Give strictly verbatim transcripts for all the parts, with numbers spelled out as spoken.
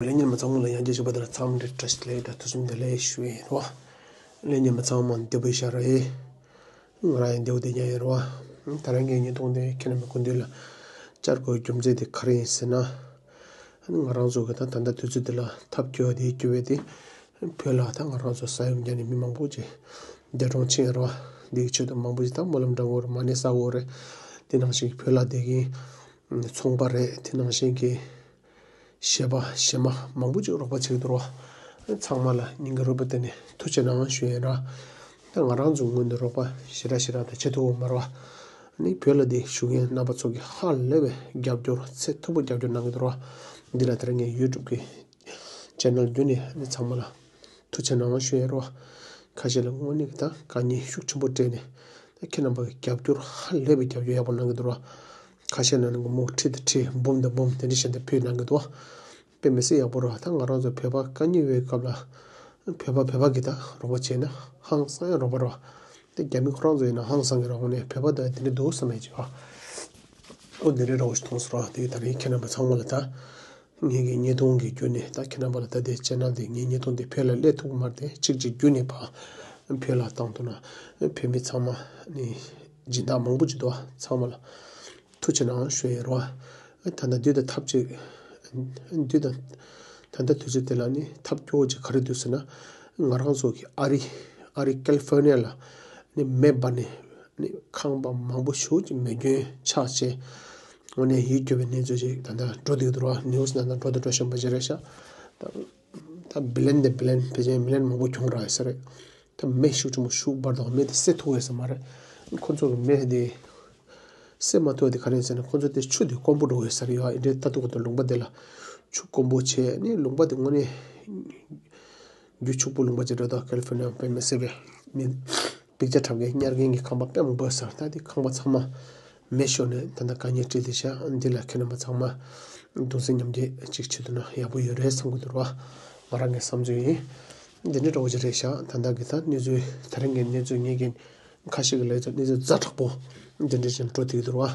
ལས་ཉིན་མ་ཚང་མ་ལ་ཡང་བསྐྱར་ཞུ་བ་དང་། ཚང་མ་འདྲི་བཀྲ་ཤིས་བདེ་ལེགས་དང་ཐུགས་རྗེ་ཆེ་ལེགས་ཞུ་ཡིན་རོ། ལས་ཉིན་མ་ཚང་མ་བདེ་པོ་ཤར་རེད། ང་རང་ཡང་བདེ་པོ་བདེ་རྐྱང་ཡིན་རོ། ད་རང་གི་ཉིན་ཐོག་འདི་ཁྱེད་རྣམ་པ་ཀུན་འདུས་ལ་བཅར་དགོས་རྒྱུ་མཚན་དེ་ག་རེ་ཡིན་ཟེར་ན། ང་རང་ཚོ་གི་ད་ད་ལྟ་དུས་ཚོད་འདི་ལ་ཐབས་སྐྱོ་བ་དེ་སྐྱོ་བས་དེ། བོད་ལ་ད་ང་རང་ཚོ་ས་ཡོམ་བརྒྱབ་ནས་མི་མང་པོ་ཅིག་འདས་གྲོངས་ཕྱིན་ཡོད་རེད་བ། འདིའི་ཆེད་དུ་མང་པོ་ཅིག་ད་སྨོན་ལམ་འདྲ་བོ་རེད། མ་ཎི་བསགས་ཡོད་རེད། དེ་ནང་བཞིན་བོད་ལ་བསྡད་མཁན་ཚོང་པ་རེད། དེ་ནང་བཞིན་གྱི་གཞས་པ་གཞས་མ་མང་པོ་ཅིག་རོགས་པ་བྱེད་ཀྱི་འདུག་རོ། ཚང་མ་ལ་སྙིང་གི་རུས་པ་སྟེང་ནས་ཐུགས་རྗེ་གནང་ཞུ་ཡིན་ར། ད་ང་རང་ཚོའི་ངོས་ནས་རོགས་པ་ཞེ་དྲག་ཞེ་དྲག་ད་བྱེད་ཐུབ་ཡོད་མ་རེད་བ། ཨ་ནི་བོད་ལ་འདི་བཞུགས་མཁན་རྣམ་པ་ཚོ་གིས་ཧ་ལས་པའི་རྒྱབ་སྐྱོར་ཚད་མཐོ་པོ་རྒྱབ་སྐྱོར་གནང་གི་འདུག་ར། འདི་ལ་དེ་རིང་ངས་ཡུ་ཊུབ་ཀྱི་ཅེ་ནལ་བརྒྱུད་ནས་ཨ་ནི་ཚང་མ་ལ་ཐུགས་རྗེ་གནང་ཞུ་ཡ་རོ། ཁ་ཤས་ལ་དངོས་གནས་ཀྱི་ད་དཀའ་ངལ་ཤུགས་ཆེན་པོ་སྤྲད་ནས། ད་ཁྱེད་རྣམ་པ་གི་རྒྱབ་སྐྱོར་ཧ་ལས་པའི་རྒྱབ་སྐྱོར་ཡག་པོ་གནང་གི་འདུག་ར། ཁ་ཤས་ལ་ནི་སྒོར་མོ་ཁྲི་དང་ཁྲི་འབུམ་དང་འབུམ་དེ་འདྲ་བཞིན་དུ་ཕུལ་གནང་གི་འདུག་དཔེ་མི་སྲིད་ཡག་པོ་ར། ད་ང་རང་ཚོ་བོད་པ་དཀའ་ངལ་ཡོད་སྐབས་ལ་བོད་པ་བོད་པ་གི་ད་རོགས་པ་བྱས་ན་ཧང་སང་ཡ་རོགས་པ་ར། དེ་རྒྱ་མི་ཁོ་རང་ཚོ་ཡིན་ན་ཧང་སང་གི་ར། འོ་ནས་བོད་པ་ད་དེ་འདྲ་འདུག་བསམ་ཡ་ཅིག་ཨ། ཨོ་དེ་འདྲའི་ར་བ་ཞིག་མཐོང་སོང་ར། དེ་ད་རེས་ཁྱེད་རྣམ་པ་ཚང་མ་ལ་ད། ངེད་ཀྱི་བརྙན་ཐུང་གི་བརྒྱུད་ནས་ད་ཁྱེད་རྣམ་པ་ལ་ད་ལྟའི་ཅེ་ནལ་འདི་ངའི་བརྙན་ཐུང་འདི་བོད་ལ་སླེབས་ཐུབ་ཀྱི་མ་རེད་དེ། གཅིག་གཅིག་བརྒྱུད་ནས་ཕར་བོད་ལ་བཏང་ཐུབ་ན། བོད་མི་ཚང་མ་ནི་སྦྱིན་བདག་མང་པོ་ཅིག་འདུག་ཚང་མ་ལ་ཐུགས་རྗེ་གནང་ཞུ་ཡ་རོ། ད་ལྟ་འདི་ད་ཐབས་ཅིག་འདི་ད་ད་ལྟ་དུས་ཚོད་དེ་ལ་ནི་ཐབས་སྐྱོ་བོ་ཅིག་ག་རེ་འདུག་ཟེར་ན། ང་རང་ཚོ་གི་ཨ་རི་ཨ་རི་ཀེ་ལི་ཧྥོར་ནི་ཡ་ལ་ནི་མེ་འབར་ནས། ནི་ཁང་པ་མང་པོ་ཞེ་ཅིག་མེ་སྐྱོན་ཆགས་བྱས། དངོས་གནས་ཡིད་སྐྱོ་བའི་གནས་ཚུལ་ཅིག་ད་ལྟ་འགྲོ་བསྡད་ཀྱི་འདུག་ར། ནིའུ་སི་ད་ལྟ་འགྲོ་དང་འགྲོ་བཞིན་པ་ཅིག་རེད་ཤག་ད་ད་བི་ལན་དང་བི་ལན་ཕལ་ཆེར་མི་ལན་མང་པོ་གྱོང་རག་ཡོད་ས་རེད། ད་མེ་ཤུགས་ཆེན་པོ་ཤུགས་འབར་དང་མེ་དེ་བསད་ཐུབ་ཡོད་ས་མ་རེད། ཁོ་ཚོ་གི་མེ་དེ་བསད་མ་ཐུབ་དེ་ག་རེ་ཡིན་ཟེར་ན། ཁོ་ཚོ་དེ་ཆུ་དེ་དཀོན་པོ་འགྲོ་ཡོད་ས་རེད་ཡ། ཨེ་འདྲའི་ལྟ་ཐུབ་ཀྱི་འདུག་ལུང་པ་དེ་ལ་ཆུ་དཀོན་པོ་བྱས་ནི་ལུང་པ་དེ་དངོས་གནས། རྒྱུ་ཕྱུག་པོ་ལུང་པ་ཅིག་རེད་དོ། ཀེ་ལི་ཧྥོར་ནི་ཡ་དཔེ་མི་སྲིད་པའི་མི་པིག་ཅ་འཁྲབ་མཁན་ཉར་མཁན་གྱི་ཁང་པ་དཔེ་མང་པོ་ཡོད་ས་རེད། ད་དེ་ཁང་པ་ཚང་མ་མེ་ཤོར་ནས་ད་ལྟ་དཀའ་ངལ་འཕྲད་བསྡད་ཤག་འདི་ལ་ཁྱེད་རྣམ་པ་ཚང་མ་གདུང་སེམས་མཉམ་སྐྱེད་ཅིག་བྱེད་ཐུབ་ན་ཡག་པོ་ཡོད་རེད་བསམ་གྱི་འདུག་ར། ང་རང་གི་བསམ་ཚུལ་ཡིན། འདི་འདྲ་འདྲ་བོ་ཅིག་རེད་ཤག་ད་ལྟ་གི་ད་གནས་ཚུལ་དེ་རིང་གི་གནས་ཚུལ་ངེད་ཀྱི་ཁ་ཤས་ཀྱི་ལས་ཚོགས་གནས་ཚུལ་ཛ་དྲག་པོ་འདི་འདྲ་ཅིག་འགྲོ་བསྡད་ཀྱི་འདུག་ར།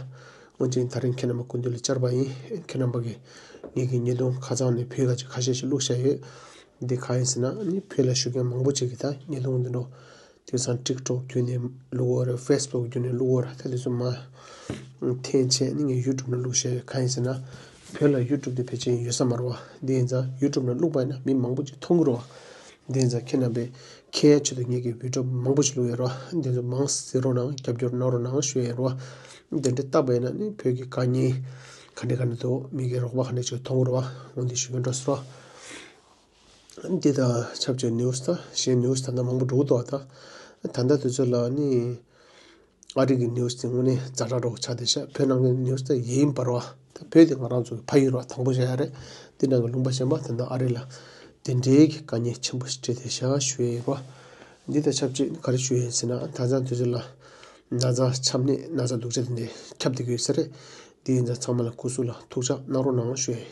འོན་ཀྱང་དེ་རིང་ཁྱེད་རྣམ་པ་སྐུ་མདུན་ལ་བཅར་བ་ཡིན། ཁྱེད་རྣམ་པ་གིས་ངེད་ཀྱི་བརྙན་ཐུང་ཁ་སང་ནས་བོད་སྐད་ཅིག་ཁ་ཤས་ཤིག་བླུགས་བཞག་ཡོད། འདི་གང་ཡིན་ཟེར་ན་ནི་བོད་ལ་བཞུགས་མཁན་མང་པོ་ཅིག་གིས་ད་བརྙན་ཐུང་འདི་འདྲ་དེང་སང་ཊིག་ཊོག་བརྒྱུད་ནས་བླུགས་ཡོད་རེད། ཕེ་སི་བུག་བརྒྱུད་ནས་བླུགས་ཡོད་རེད། ད་དེ་ཚོ་མར་འཐེན་བྱས་ནི་ངས་ཡུ་ཊུབ་ནང་བླུགས་བཞག་ཡོད། གང་ཡིན་ཟེར་ན་བོད་ལ་ཡུ་ཊུབ་དེ་ཕལ་ཆེར་ཡོད་ས་མ་རེད་བ། འདི་ཡིན་ཙང་ཡུ་ཊུབ་ནང་བླུགས་པ་ཡིན་ན་མི་མང་པོ་ཅིག་མཐོང་གི་རེད་བ། འདི་ཡིན་ཙང་ཁྱེད་རྣམ་པས་མཁྱེན་ཡ་ཆེད་དུ་ངེད་ཀྱིས་བི་ཌི་ཡོ་མང་པོ་ཞིག་བླུགས་ཡོད་རེད་བ། འདི་ཚོ་མང་གཟིགས་རོགས་གནང་། རྒྱབ་སྐྱོར་གནང་རོགས་གནང་ཞུ་ཡ་ཡིན་རེད་བ། འདི་འདྲ་བལྟས་པ་ཡིན་ན་ནི་བོད་ཀྱི་དཀའ་ངལ་ག་འདྲ་ག་འདྲ་འདུག་མི་གི་རོགས་པ་ག་འདྲ་ཅིག་མཐོང་གི་རེད་བ། འོ་འདི་ཞུ་གི་འགྲོ་ཟེར་རོ། འདི་དང་ཆབས་ཅིག་ནིའུ་སི་ད་གཞན་ནིའུ་སི་ད་ལྟ་མང་པོ་འགྲོ་གི་འདུག་བ། ད་ད་ལྟ་དུས་ཚོད་ལ་ནི། ཨ་རི་གི་ནིའུ་སི་དེ་དངོས་གནས་ཛ་དྲག་འདྲ་བོ་ཆགས་བསྡད་ཤག་བོད་ནང་གི་ནིའུ་སི་དེ་ཡིན་པ་རེད་བ། ད་བོད་དེ་ང་རང་ཚོ་གི་ཕ་ཡུལ་རེད་བ། དང་པོ་བཞག་ཡ་རེད། དེ་ནང་གི་ལུང་པ་གཞན་པ་དེ་འདྲ་ཨ་རི་ལ་དེ་འདྲའི་གི་དཀའ་ངལ་ཆེན་པོ་ཞིག་འཕྲད་བསྡད་ཤག་ཞུ་ཡ་ཡིན་རོ། འདི་དང་ཆབས་ཅིག་ག་རེ་ཞུ་ཡ་ཡིན་ཟེར་ན། ད་ཆ་དུས་ཚོད་ལ་ན་ཚ་ཆམ་ནད་ན་ཚ་སྡུག་ཅག་དེ་འདྲ་ཁྱབ་བསྡད་ཀྱི་ཡོད་ས་རེད། དེ་ཡིན་ཙང་ཚང་མ་ལ་སྐུ་གཟུགས་ལ་ཐུགས་ཅག་གནང་རོགས་གནང་ཞུ་ཡ་ཡིན།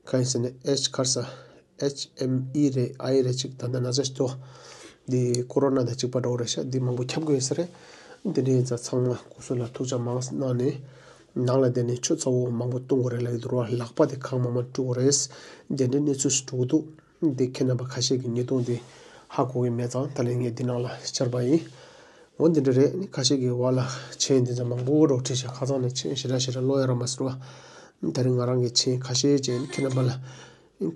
གང་ཡིན་ཟེར་ན་ཨེཆ་ཁ་ས་ཨེཆ་ཨེམ་ཨི་རེད། ཨ་ཨི་རེད། ཅིག་ད་ལྟ་ན་ཚ་ཞིག་འདུག་འདི་ཀོ་རོ་ན་དང་གཅིག་པ་འདྲ་བོ་རེད་ཤག་འདི་མང་པོ་ཁྱབ་ཀྱི་ཡོད་ས་རེད། འདི་འདྲ་ཡིན་ཙང་ཚང་མ་སྐུ་གཟུགས་ལ་ཐུགས་ཅག་མང་གནང་ནས། ནང་ལ་བསྡད་ནས་ཆུ་ཚ་བོ་མང་པོ་བཏུང་དགོས་རེད་ལབ་ཀྱི་འདུག་ར། ལག་པ་དེ་གང་མང་མང་བཀྲུ་དགོས་རེད། འདི་འདྲའི་གནས་ཚུལ་ཞིག་འགྲོ་གི་འདུག་འདི་ཁྱེད་རྣམ་པ་ཁ་ཤས་ཀྱིས་ཉེས་རྡུང་འདི་ཧ་གོ་གི་མེད་ཙང་། ད་ལན་ངས་འདི་ནང་ལ་བཅར་བ་ཡིན། འོ་འདི་འདྲ་རེད། ནི་ཁ་ཤས་ཀྱིས་བར་ལ་མཆན་འདི་ཚོ་མང་པོ་རོགས་བྲིས་ཤག་ཁ་སང་ནས་མཆན་ཞེ་དྲག་ཞེ་དྲག་ཀློག་ཡ་རག་མ་སོང་བ། ད་རིང་ང་རང་གིས་མཆན་ཁ་ཤས་ཅིག་ཁྱེད་རྣམ་པ་ལ་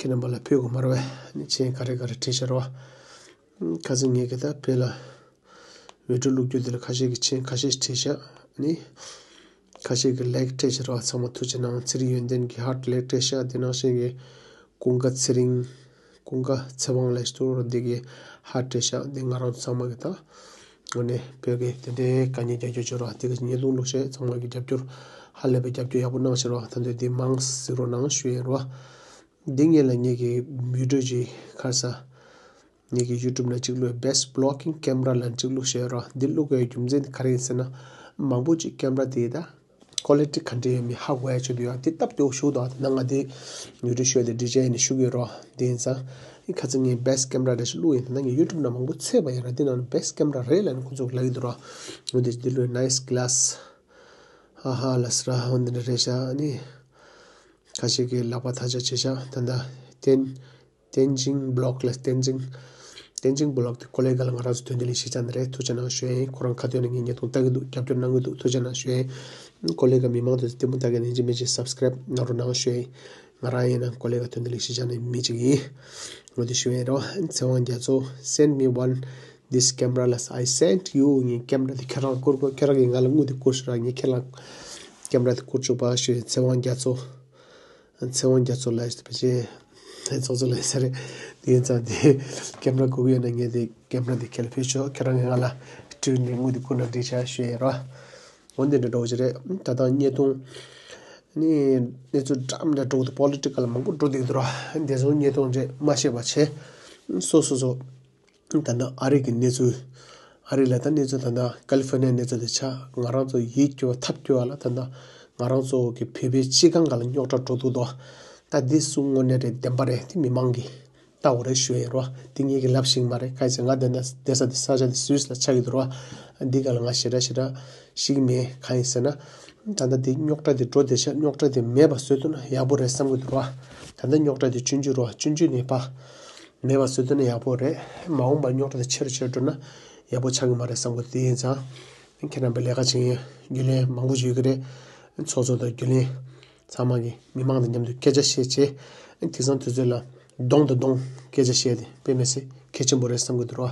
ཁྱེད་རྣམ་པ་ལ་ཕུལ་དགོས་མ་རེད་བས། ནི་མཆན་ག་རེ་ག་རེ་བྲིས་ཤག་རོ། ཁ་སང་ངས་གི་ད་བོད་ལ་བི་ཌི་ཡོ་བླུག་རྒྱུ་འདི་ལ་ཁ་ཤས་ཀྱིས་མཆན་ཁ་ཤས་བྲིས་ཤག་ནི་ཁ་ཤས་ཀྱིས་ལེག་སྤྲད་ཤག་རོ། ཚང་མ་ཐུགས་རྗེ་གནང་། ཚེ་རིང་ཡོན་ཏན་གྱིས་ཧར་ཊི་ལེག་སྤྲད་ཤག་དེ་ནང་བཞིན་གྱི་ཀུན་དགའ་ཚེ་རིང་། ཀུན་དགའ་ཚེ་དབང་ལགས་ཤིག་འདུག་རོ། འདི་གིས་ཧར་ཊི་སྤྲད་ཤག་འདི་ང་རང་ཚང་མ་གི་ད་དངོས་གནས་བོད་ཀྱི་དེ་འདྲའི་དཀའ་ཉེན་རྒྱག་རྒྱུ་བྱོས་རོགས། དེ་གི་ཉེས་རྡུང་བླུགས་བྱས་ཚང་མ་གི་རྒྱབ་སྐྱོར་ཧ་ལས་པའི་རྒྱབ་སྐྱོར་ཡག་པོ་གནང་ཤག་རོགས། ད་འདི་འདི་མང་གཟིགས་རོགས་གནང་ཞུ་ཡིན་རོགས། འདི་ངས་ལ་ངེད་ཀྱི་བི་ཌི་ཡོ་ཅིག་ཁ་ས་ངེད་ཀྱི་ཡུ་ཊུབ་ནང་གཅིག་བླུགས། Best Vlogging Camera ལབ་གཅིག་བླུགས་བྱས་རོགས། འདི་བླུགས་དགོས་རྒྱུ་མཚན་དེ་ག་རེ་ཡིན་ཟེར་ན། མང་པོ་ཅིག་ཀེམ་ར་དེ་ད་ཀོ་ལི་ཊི་ག་འདྲ་ཡོད་མེད་ཧ་གོ་ཡ་ཆེད་དུ་ཡོད། དེ་སྟབས་བདེ་བོ་ཞིག་འདུག་ད་ང་དེ་ཡུ་ཊུབ་ཤོ་དེ་འདྲི་བྱས་ནས་ཞུ་གི་ཡོད་རོ། དེ་ཡིན་ཙང་ཨི་ཁ་ཚ་ངས་བེ་སི་ཊི་ཀེམ་ར་འདྲ་ཞིག་བླུགས་ཡིན། ད་ངས་ཡུ་ཊུབ་ནང་མང་པོ་འཚོལ་བ་ཡིན་ར། དེ་ནང་ནས་བེ་སི་ཊི་ཀེམ་ར་རེད་ལབ་ནས་ཁོ་ཚོ་ལབ་ཀྱི་འདུག་ར། འོ་དེ་འདི་ལོའི་ནའི་སི་གི་ལ་སི་ཧ་ཧ་ལ་སི་ར་འོ་འདི་འདྲ་རེད་ཤག་ཨ་ནི་ཁ་ཤས་ཀྱིས་ལག་པ་ཐག་ཆག་བྱས་ཤག་ད་ལྟ་ བསྟན་བསྟན་ཅིང་བི་ལོག་ལ་བསྟན་ཅིང་བསྟན་ཅིང་བི་ལོག་དེ་ཀོ་ལེ་ག་ལ་ང་རང་ཚོ་དོན་དེ་ལས་ཤེས་བྱ་ནི་རེད། ཐུགས་རྗེ་གནང་ཞུ་ཡིན། ཁོ་རང་ཁ་ཐོན་ནས་ངའི་ཉེས་རྡུང་ལྟ་གི་འདུག་རྒྱབ་སྐྱོར་གནང་གི་འདུག་ཐུགས་རྗེ་གནང་ཞུ་ཡིན། ཀོ་ལེ་ག་མི་མང་དུ་ལྟད་མོ་ལྟ་གི་ཡིན་གཅིག་མིན་གཅིག་སབ་སི་ཀ་རེབ་གནང་རོགས་གནང་ཞུ་ཡིན། ང་རང་ཡིན་ན་ཀོ་ལེ་ག་དོན་དེ་ལས་ཤེས་བྱ་ནས་མི་གཅིག་ཡིན། འོ་དེ་ཞུ་ཡིན་རོ། ཚེ་དབང་རྒྱ་མཚོ། Send me one this camera ལ། I sent you ངས་ཀེམ་ར་དེ་ཁྱེད་རང་བསྐུར་དགོས། ཁྱེད་རང་གིས་ང་ལ་དངུལ་དེ་བསྐུར་ཤོག་ར། ངས་ཁྱེད་རང་ཀེམ་ར་དེ་བསྐུར་བཅུག་པ་ཞུ་ཡིན། ཚེ་དབང་རྒྱ་མཚོ། ཚེ་དབང་རྒྱ་མཚོ་ལགས་ཕལ་ཆེར་ཚོགས་གཙོ་ལགས་ས་རེད། དེ་ཡིན་ཙང་དེ་ཀེམ་ར་དགོས་ཀྱི་ཡོད་ན་ངས་དེ་ཀེམ་ར་དེ་ཁྱེད་ལ་ཕུལ་ཆོག་ཁྱེད་རང་གིས་ང་ལ་སྤྲུལ་ནས་དངུལ་དེ་བསྐུར་ན་འགྲིག་ཤག་ཞུ་ཡིན་རོ། འོན་ཏེ་འདྲ་འདྲ་བོ་ཅིག་རེད། ད་ལྟ་བརྙན་ཐུང་ནི་གནས་ཚུལ་འདྲ་མི་འདྲ་འགྲོ་གི་འདུག་པོ་ལི་ཊི་ཀལ་མང་པོ་འགྲོ་བསྡད་ཀྱི་འདུག་ར། དེ་ཚོ་བརྙན་ཐུང་རེད་མ་ཤེས་པ་བྱས། སོ་སོ་སོ། ད་ལྟ་ཨ་རི་གི་གནས་ཚུལ། ཨ་རི་ལ་ད་གནས་ཚུལ་ད་ལྟ་ཀ་ལི་ཧྥོར་ནི་ཡའི་གནས་ཚུལ་དེ་ཆགས། ང་རང་ཚོ་ཡིད་སྐྱོ་བ་ཐབས་སྐྱོ་བ་ལ་ད་ལྟ་ང་རང་ཚོ་གི་བོད་པའི་སྤྱི་ཁང་སྒང་ལ་རྙོག་དྲ་འགྲོ་འདུག་དོ། ད་འདི་སུ་དངོས་གནས་རེད་བདེན་པ་རེད། དེ་མི་མང་གིས་ལྟ་དགོས་རེད་ཞུ་ཡིན་རོ། དེ་ངེད་ཀྱིས་ལབ་ཤེས་ཀྱི་མ་རེད། གང་ཡིན་ཟེར་ང་བསྡད་ན་བསྡད་ས་དེ་ས་ཆ་དེ་སུད་སི་ལ་ཆགས་ཀྱི་འདུག་རོ། འདི་སྒང་ལ་ང་ཞེ་དྲག་ཞེ་དྲག་ཤེས་ཀྱི་མེད། གང་ཡིན་ཟེར་ན། ད་ལྟ་འདི་རྙོག་དྲ་དེ་འགྲོ་བསྡད་ཤག་རྙོག་དྲ་དེ་མེད་པ་བཟོ་ཐུབ་ན་ཡག་པོ་རེད་བསམ་གྱི་འདུག་རོ། ད་ལྟ་རྙོག་དྲ་དེ་ཆུང་ཆུང་རོ། ཆུང་ཆུང་ནས་ཕར་མེད་པ་བཟོ་ཐུབ་ན་ཡག་པོ་རེད། མ་འོངས་པར་རྙོག་དྲ་དེ་ཆེ་རུ་ཆེ་རུ་འགྲོ་ན་ཡག་པོ་ཆགས་ཀྱི་མ་རེད་བསམ་གྱི་འདུག་དེ་ཡིན་ཙང་ཁྱེད་རྣམ་པའི་ལས་ཀ་བྱེད་མཁན་རྒྱུན་ལས་མང་པོ་ཞིག་ཡོད་ཀྱི་རེད། ཚོགས་གཙོ་དང་རྒྱུན་ལས་ཚང་མ་གིས་མི་མང་དང་མཉམ་དུ་སྐད་ཆ་བཤད་བྱས། དེང་སང་དུས་ཚོད་ལ་གདོང་དང་གདོང་སྐད་ཆ་བཤད་དེ་དཔེ་མི་སྲིད་གལ་ཆེན་པོ་རེད་བསམ་གྱི་འདུག་རོ།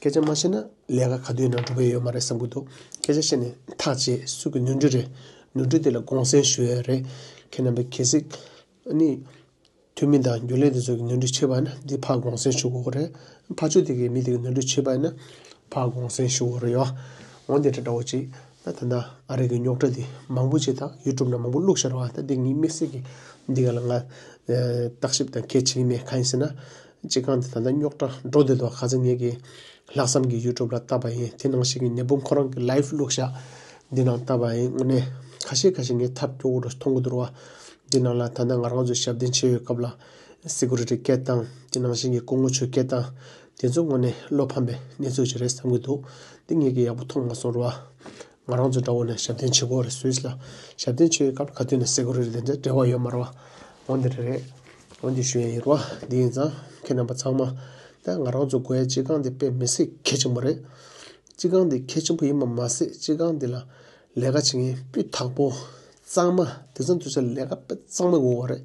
སྐད་ཆ་མ་བཤད་ན་ལས་ཀ་ག་དུས་ཡིན་ན་འགྲུབ་ཀྱི་ཡོད་མ་རེད་བསམ་གྱི་འདུག་སྐད་ཆ་བཤད་ནས་ཐག་བཅད། སུ་གི་ནོར་འཁྲུལ་རེད། ནོར་འཁྲུལ་དེ་ལ་དགོངས་སེལ་ཞུ་ཡ་རེད། ཁྱེད་རྣམ་པས་གལ་སྲིད་ཨ་ནི་འཐུས་མི་དང་རྒྱུན་ལས་དེ་ཚོ་གི་ནོར་འཁྲུལ་བྱས་པ་ཡིན་ན་འདི་ཕར་དགོངས་སེལ་ཞུ་དགོས་ཀྱི་རེད། ཕར་ཕྱོགས་དེ་གི་མི་དེ་གི་ནོར་འཁྲུལ་བྱས་པ་ཡིན་ན་ཕར་དགོངས་སེལ་ཞུ་དགོས་རེད་ཡོ། འོན་ཏེ་འདྲ་འདྲ་བོ་ཅིག་ད་ད་ལྟ་ཨ་རི་གི་རྙོག་དྲ་དེ་མང་པོ་ཅིག་ད་ཡུ་ཊུབ་ནང་མང་པོ་བླུགས་བཞག་རེད་བ། ད་འདི་ངའི་དམིགས་བསལ་གྱི་འདི་ག་ལ་ང་ཨ་བརྟག་ཞིབ་དང་གལ་ཆེ་གི་མེད། གང་ཡིན་ཟེར་ན། སྤྱི་ཁང་དེ་ད་ལྟ་རྙོག་དྲ་འགྲོ་བསྡད་འདུག་ཁ་སང་ངེད་ཀྱིས་ལྷག་བསམ་གྱི་ཡུ་ཊུབ་ལ་བལྟས་པ་ཡིན། དེ་ནང་བཞིན་གྱི་ཉི་འབུམ་ཁོ་རང་གི་ལའིབ་བླུགས་བཞག་འདི་ནང་བལྟས་པ་ཡིན། དངོས་གནས་ཁ་ཤས་ཁ་ཤས་ངས་ཐབས་སྐྱོ་བོ་འདྲ་མཐོང་གི་འདུག་ར་བ། འདི་ནང་ལ་ད་ལྟ་ང་རང་ཚོ་ཞབས་བརྟན་བྱེད་ཡོད་སྐབས་ལ་སི་ཀུ་རི་ཊི་སྐད་བཏང་། དེ་ནང་བཞིན་གྱི་སྐུ་ངོ་མཆོག་སྐད་བཏང་། དེ་ཚོ་དངོས་གནས་བློ་ཕམ་པའི་གནས་ཚུལ་ཅིག་རེད་བསམ་གྱི་འདུག་འདི་ངེད་ཀྱིས་ཡག་པོ་མཐོང་མ་སོང་ར་བ། ང་རང་ཚོ་འདྲ་བོ་ནས་ཞབས་བརྟན་བྱེད་དགོས་རེད། སུད་སི་ལ་ཞབས་བརྟན་བྱེད་ཡོད་སྐབས་ག་དུས་ནས་སི་ཀུ་རི་ཊི་དེ་འདྲ་འབྲེལ་བ་ཡོད་མ་རེད་བ། འོ་འདི་རེད། འོ་འདི་ཞུ་ཡ་ཡིན་ར་བ། འདི་ཡིན་ཙང་ཁྱེད་རྣམ་པ་ཚང་མ་ད་ང་རང་ཚོ་དགོས་ཡ་སྤྱི་ཁང་འདི་དཔེ་མི་སྲིད་གལ་ཆེན་པོ་རེད། སྤྱི་ཁང་འདི་གལ་ཆེན་པོ་ཡིན་པ་མ་ཟད་སྤྱི་ཁང་འདི་ལ་ལས་ཀ་བྱེད་མཁན་སྤུས་དག་པོ་གཙང་མ། དེང་སང་དུས་ཚོད་ལས་ཀ་དཔེ་གཙང་མ་དགོས་པ་རེད།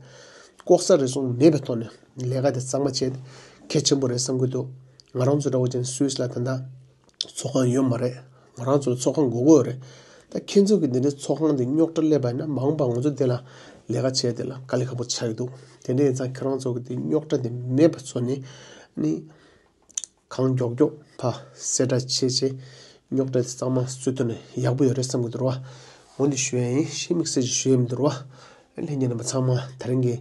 ལྐོག་ཟ་རེ་ཟུང་མེད་པའི་ཐོག་ནས་ལས་ཀ་དེ་གཙང་མ་བྱས་ཏེ་གལ་ཆེན་པོ་རེད་བསམ་གྱི་འདུག་ང་རང་ཚོ་འདྲ་བོ་ཅན་སུད་སི་ལ་ད་ལྟ་ཚོགས་ཁང་ཡོད་མ་རེད། ང་རང་ཚོ་ལ་ཚོགས་ཁང་དགོས་ཀྱི་ཡོད་རེད། ད་ཁྱེད་ཚོ་གི་འདི་འདྲའི་ཚོགས་ཁང་འདི་རྙོག་དྲ་སླེབས་པ་ཡིན་ན་མ་འོངས་པ་ང་ཚོ་འདི་ལ་ལས་ཀ་བྱས་དེ་ལ་དཀའ་ལས་ཁག་པོ་ཆགས་ཀྱི་འདུག་དེ་འདྲ་ཡིན་ཙང་ཁྱེད་རང་ཚོ་གི་འདི་རྙོག་དྲ་འདི་མེད་པ་བཟོ་ནས་ནི། གང་མགྱོགས་མགྱོགས་ཕར་གསལ་བསྒྲགས་བྱས་བྱས་རྙོག་དྲ་དེ་གཙང་མ་བཟོ་ཐུབ་ན་ཡག་པོ་ཡོད་རེད་བསམ་གྱི་འདུག་ར་བ། འོ་འདི་ཞུ་ཡ་ཡིན། གཞན་དམིགས་བསལ་ཅིག་ཞུ་ཡ་མི་འདུག་ར་བ། ལྷན་རྒྱས་རྣམ་པ་ཚང་མ་ད་རིང་གི་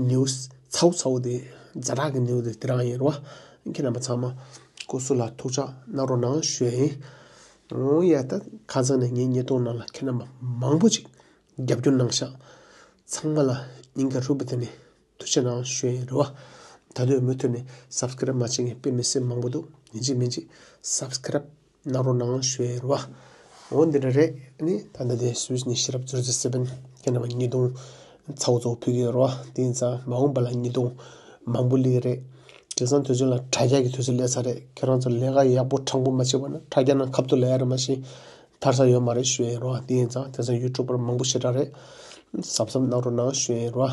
ནིའུ་སི་ཚ་བོ་ཚ་བོ་དེ་ཛ་དྲག་གི་ནིའུ་སི་དེ་དེ་རང་ཡིན་ར་བ། ཁྱེད་རྣམ་པ་ཚང་མ་སྐུ་གཟུགས་ལ་ཐུགས་ཅག་གནང་རོགས་གནང་ཞུ་ཡ་ཡིན། འོ་ཡ་ད་ཁ་སང་ནས་ངའི་བརྙན་ཐུང་ནང་ལ་ཁྱེད་རྣམ་པ་མང་པོ་ཅིག་རྒྱབ་སྐྱོར་གནང་ཤག་ཚང་མ་ལ་སྙིང་ཁ་རུས་པ་དེ་ནས་ཐུགས་རྗེ་གནང་ཞུ་ཡ་ཡིན་ར་བ། ད་དུང་མུ་མཐུད་ནས་སབ་སི་ཀ་རེབ་མ་བྱེད་མཁན་དཔེ་མི་སྲིད་མང་པོ་འདུག་ཡིན་གཅིག་མིན་གཅིག་སབ་སི་ཀ་རེབ་གནང་རོགས་གནང་ཞུ་ཡ་ཡིན་ར་བ། འོ་འདི་འདྲ་རེད། ཨ་ནི་ད་ལྟ་དེ་སུད་སི་ནས་ཤེས་རབ་ཛེ་རོ་ཛེ་སེ་བེན་ཁྱེད་རྣམ་པ་ཉིས་སྟོང་ཚ་བོ་ཚ་བོ་ཕུལ་གྱི་ཡོད་ར་བ། དེ་ཡིན་ཙང་མ་འོངས་པ་ལ་ཉིས་སྟོང་མང་པོ་སླེབས་ཀྱི་རེད། དེང་སང་དུས་ཚོད་ལ་དྲ་རྒྱ་གི་དུས་ཚོད་སླེབས་ཚར་རེད། ཁྱེད་རང་ཚོ་ལས་ཀ་ཡག་པོ་དྲང་པོ་མ་བྱས་པ་ན་དྲ་རྒྱ་ནང་ཁ་ཐུག་ལབ་ཡ་རེད། མ་གཞི་ཐར་ས་ཡོད་མ་རེད་ཞུ་ཡ་ཡིན་ར་བ། དེ་ཡིན་ཙང་དེང་སང་ཡུ་ཊུབ་པར་མང་པོ་ཞེ་དྲག་རེད། གཟབ་གཟབ་གནང་རོགས་གནང་ཞུ་ཡ་ཡིན་ར་བ།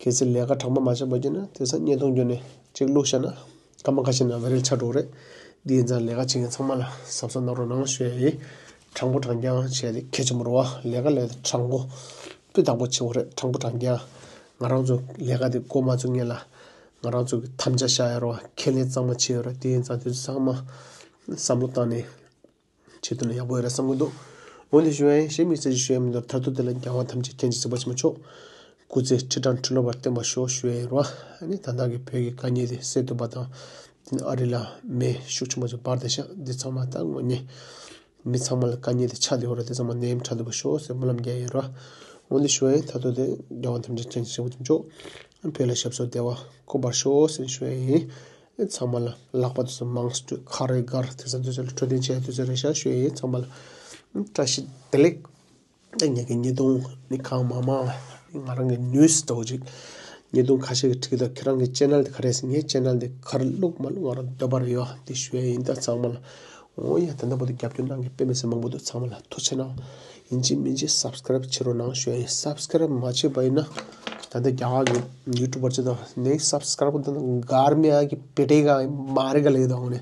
གལ་སྲིད་ལས་ཀ་དྲང་པོ་མ་བྱས་པ་ཡིན་ན་དེང་སང་བརྙན་ཐུང་བརྒྱུད་ནས་གཅིག་བླུགས་བཞག་ན་སྐར་མ་ཁ་ཤས་ནང་བའི་རལ་ཆགས་འགྲོ་གི་རེད། དེ་ཡིན་ཙང་ལས་ཀ་བྱེད་མཁན་ཚང་མ་ལ་གཟབ་གཟབ་གནང་རོགས་གནང་ཞུ་ཡ་ཡིན། དྲང་པོ་དྲང་རྐྱང་བྱས་ཏེ་གལ་ཆེན་པོ་རེད་བ། ལས་ཀ་ལས་དྲང་པོ་སྤུས་དག་པོ་བྱེད་དགོས་རེད། དྲང་པོ་དྲང་རྐྱང་། ང་རང་ཚོ་ལས་ཀ་དེ་འགོ་མ་བཙུགས་སྔོན་ལ་ང་རང་ཚོ་གི་དམ་བཅའ་བཞག་ཡ་རེད་བ། ཁས་ལེན་གཙང་མ་བྱས་ཡོད་རེད། དེ་ཡིན་ཙང་དེ་ཚོ་ཚང་མ་བསམ་བློ་བཏང་ནས་བྱེད་ཐུབ་ན་ཡག་པོ་ཡོད་རེད་བསམ་གྱི་འདུག་འོན་ཏེ་ཞུ་ཡ་ཡིན། གཞན་མི་ཚེ་ཞུ་ཡ་མི་འདུག་མཐར་ཐུག་དེ་ལ་རྒྱལ་བ་ཐམས་ཅད་མཁྱེན་ཅིང་གཟིགས་པ་ཆེན་པོ་མཆོག་སྐུ་ཚེ་ཁྲི་ཕྲག་ཁྲི་ལོ་བར་བརྟན་པར་ཤོག་ཞུ་ཡ་ཡིན་རོ། ཨ་ནི་ད་ལྟ་གི་བོད་ཀྱི་དཀའ་ངལ་དེ་སེལ་ཐུབ་པ་དང་། དེ་ནི་ཨ་རི་ལ་མེ་ཤུགས་ཆེན་པོ་ཅིག་འབར་བསྡད་ཤག་འདི་ཚང་མ་ད་དངོས་གནས་མི་ཚང་མ་ལ་དཀའ་ངལ་དེ་ཆགས་བསྡད་ཡོད་རེད། དེ་ཚང་མ་ནད་ཡམས་དྲག་ཐུབ་པ་ཤོག་ཟེར་སྨོན་ལམ་རྒྱག་ཡ་ཡིན་རོ། འོན་ཏེ་ཞུ་ཡ་ཡིན། མཐར་ཐུག་དེ་རྒྱལ་བ་ཐམས་ཅད་མཁྱེན་ཅིང་གཟིགས་པ་ཆེན་པོ་མཆོག་བོད་ལ་ཞབས་སོར་བདེ་བ་འཁོད་པར་ཤོག་ཟེར་ཞུ་ཡ་ཡིན། ཚང་མ་ལ་ལག་པ་དེ་ཚོ་མང་སྤྲོད་ཁ་རེ་འགར་དེ་ཚོ་དུས་ཚོད་ལ་འཕྲོད་བསྟེན་བྱེད་དུས་ཚོད་རེད་ཤག་ཞུ་ཡ་ཡིན། ཚང་མ་ལ་བཀྲ་ཤིས་བདེ་ལེགས། ད་ངེད་ཀྱི་ཉིས་སྟོང་ནི་གང་མང་མང་ང་རང་གི་ནིའུ་སི་འདྲ་བོ་ཅིག་ ཉེས་རྡུང་ཁ་ཤས་ཀྱིས་འཁྲིད་ཀྱི་འདུག་ཁྱེད་རང་གི་ཆེ་ནལ་དེ་ག་རེ་ཟེར། ངའི་ཆེ་ནལ་དེ་ག་རེ་བླུགས་མ་བླུགས་ང་རང་འདོད་པ་རེད་ཡོད། དེ་ཞུ་ཡ་ཡིན། ད་ཚང་མ་ལ། འོ་ཡ། ད་ལྟ་བར་དུ་རྒྱབ་སྐྱོར་གནང་མཁན་དཔེ་མི་སྲིད་མང་པོ་འདུག་ཚང་མ་ལ་ཐུགས་རྗེ་གནང་། ཡིན་གཅིག་མིན་གཅིག་སབ་སི་ཀ་རབ་བྱེད་རོགས་གནང་ཞུ་ཡ་ཡིན། སབ་སི་ཀ་རབ་མ་བྱས་པ་ཡིན་ན། ད་ལྟ་རྒྱ་གར་གྱི་ཡུ་ཊུབ་པར་ཅིག་དང་ནས་སབ་སི་ཀ་རབ་དང་གར་མེ་ཨ་གི་པེ་ཏེ་ག་མ་རེ་ག་ལ་ཡོད་དང་། འོ་ནས་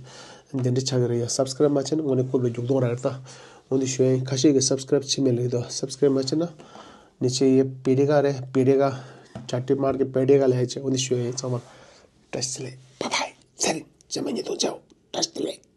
འདི་འདྲ་ཆགས་ཀྱི་རེད་ཡ། སབ་སི་ཀ་རབ་མ་བྱས་ན་དངོས་གནས་རྐུབ་ལ་རྒྱུག་གཏོང་ར་རེད་ད། འོ་འདི་ཞུ་ཡ་ཡིན། ཁ་ཤས་ཀྱིས་སབ་སི་ཀ་རབ་བྱེད་མེད་ལ་ཡོད་དོ། སབ་སི་ཀ་རབ་མ་བྱས་ན། ནས་ཆེ་ཡེ་པེ་ཏེ་ག་རེད། པེ་ཏེ་ག་ཅ་ཏི་མར་གི་པེ་ཏེ་ག་ལ་ཡ་ཆེ། འོ་འདི་ཞུ་ཡ་ཡིན། ཚང་མ་བཀྲ་ཤིས་བདེ་ལེགས། བྷའི་བྷའི། ཚེ་རིང་། རྗེས་མ་ཉིན་ཐོག་མཇལ། བཀྲ་ཤིས་བདེ་ལེགས།